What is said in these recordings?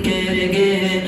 Кэрэгэр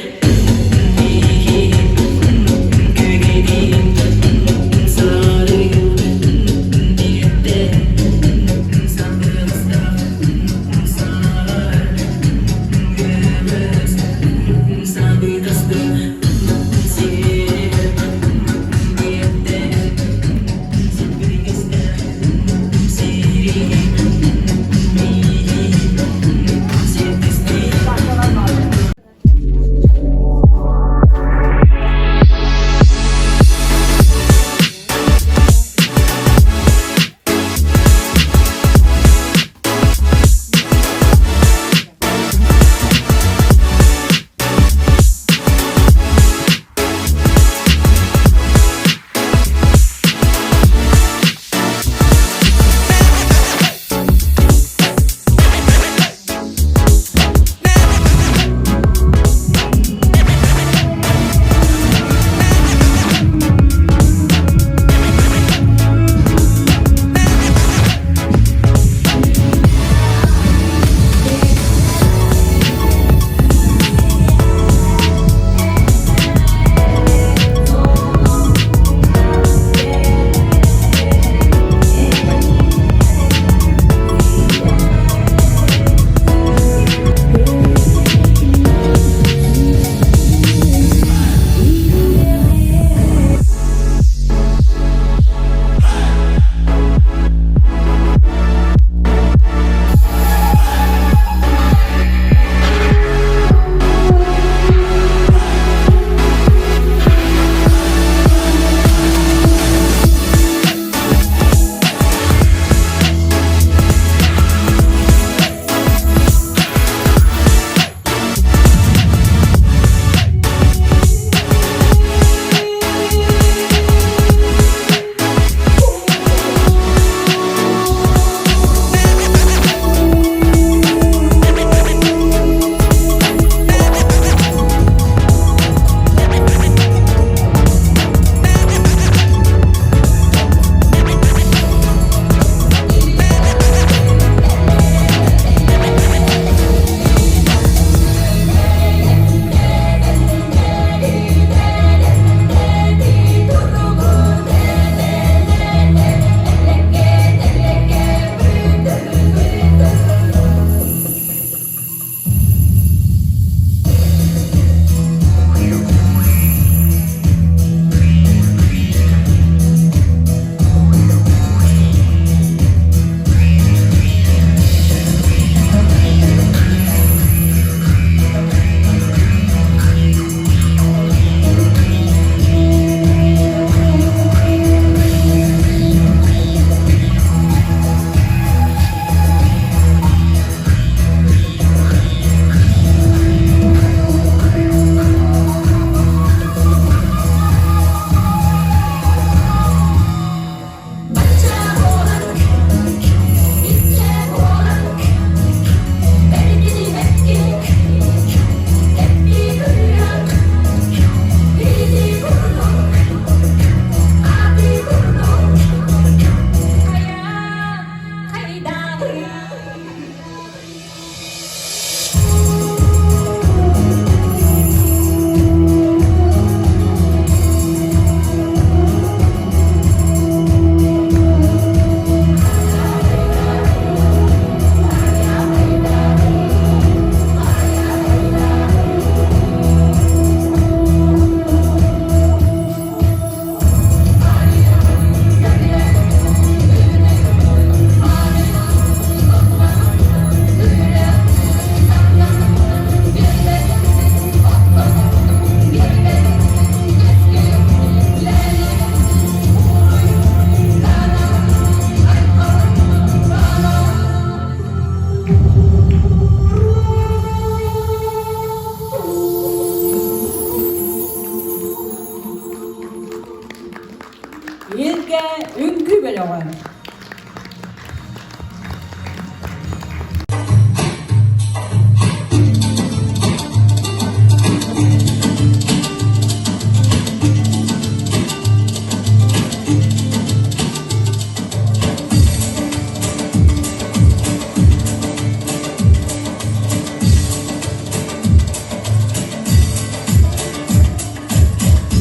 Илгэ үҥкүү бөлөҕө.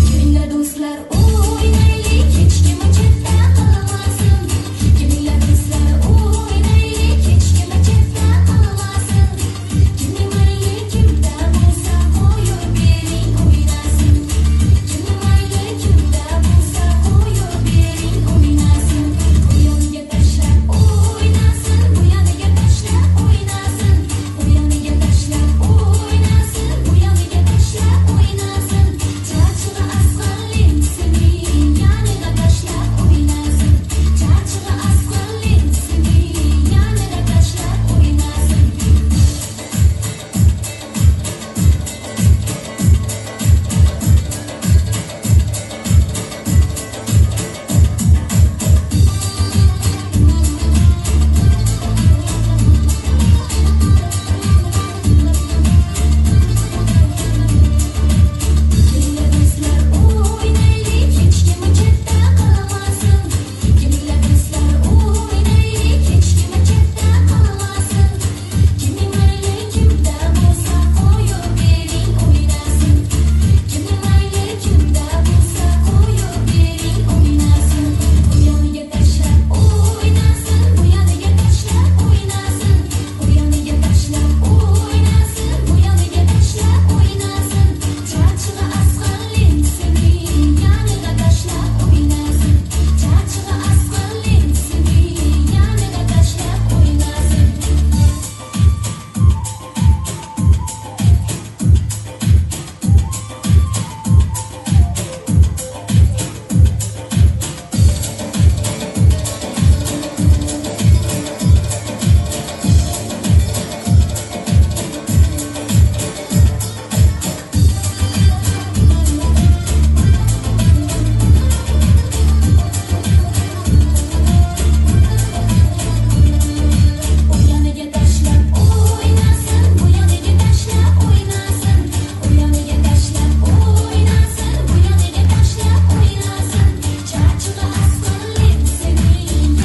Kimler dostlar oynaylı, hiç kimi cetde kalmasın. Kimler dostlar oynaylı, hiç kimi cetde kalmasın. Kimi maylı kimde bolsa koyup berin oynasın. Kimi maylı kimde bolsa koyup berin oynasın. Bu yanıga taşlap oynasın, bu yanıga taşlap oynasın. Bu yanıga taşlap oynasın, bu yanıga taşlap oynasın. Çarçıga asqan lentisini yanıga taşlap oynasın. Çarçıga asqan lentisini yanıga taşlap oynasın. Kimler bizler oynaylı, hiç kimi cetde kalmasın. Kimler bizler oynaylı, hiç kimi cetde kalmasın. Kimi maylı kimde bolsa koyup berin oynasın. Kimi maylı kimde bolsa koyup berin oynasın. Bu yanıga taşlap oynasın, bu yanıga taşlap oynasın. Bu yanıga taşlap oynasın, bu yanıga taşlap oynasın. Çarçıga asqan lentisini yanıga taşlap oynasın. Çarçıga asqan lentisini yanıga taşlap oynasın. O yanıga taşlap oynasın, bu yanıga taşlap oynasın. O yanıga taşlap oynasın, bu yanıga taşlap oynasın. Çarçıga asqan lentisini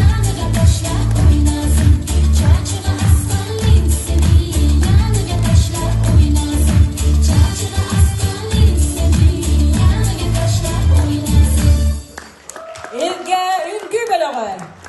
yanıga taşlap oynasın. Çarçıga asqan lentisini yanıga taşlap oynasın. Çarçıga asqan lentisini yanıga taşlap oynasın. Илгэ үҥкүү бөлөҕө.